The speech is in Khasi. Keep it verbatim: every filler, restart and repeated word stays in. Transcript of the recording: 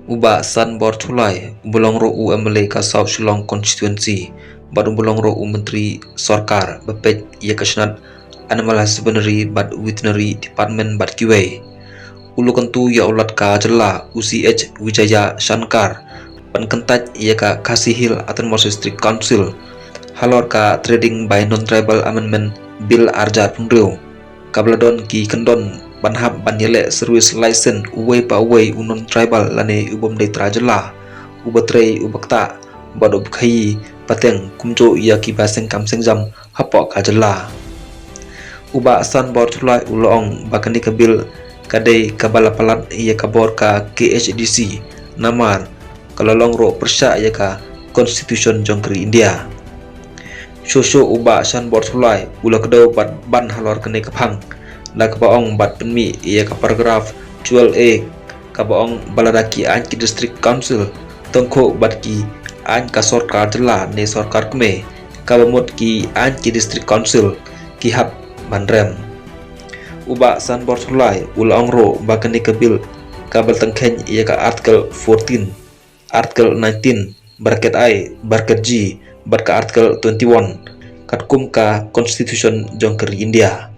U Bah Sanbor Thyllai, uba long ruh u M L A ka South Shillong Constituency, bad uba long ruh u Myntri Sorkar ba peit ïa ka shnat Animal Husbandry bad Veterinary Department bad kiwei. U la kyntu ïa u Lat ka jylla, u C H Vijayashankar, ban kyntait ïa ka Khasi Hills Autonomous District Council halor ka Trading by Non-Tribal Amendment Bill arhajar phew hynriew, kaba la don ki kyndon ban hap ban ïaleh service license uwei pa uwei u non-tribal lane u bym dei trai jylla, uba trei, uba ktah bad uba khaïi pateng kumjuh ïa kiba seng kam seng jam hapoh ka jylla. U Bah Sanbor Thyllai u la ong ba kane ka bill ka dei kaba la palat ïa ka bor ka K H A D C, namar ka la long ruh pyrshah ïa ka Constitution jong ka ri India. Shuh shuh u Bah Sanbor Thyllai u la kdew bad ban halor kane ka phang, da kaba ong bad pynmih ïa ka paragraph twelve A, kaba ong ba lada ki aiñ ki District Council tyngkhuh bad ki aiñ ka sorkar jylla ne sorkar kmie, kaba mut ki aiñ ki District Council, ki hap ban rem. U Bah Sanbor Thyllai u la ong ruh ba kane ka bill kaba la tyngkheiñ ïa ka Article fourteen, Article nineteen, bracket I, bracket G, bad ka Article twenty-one, katkum ka Constitution jong ka ri India.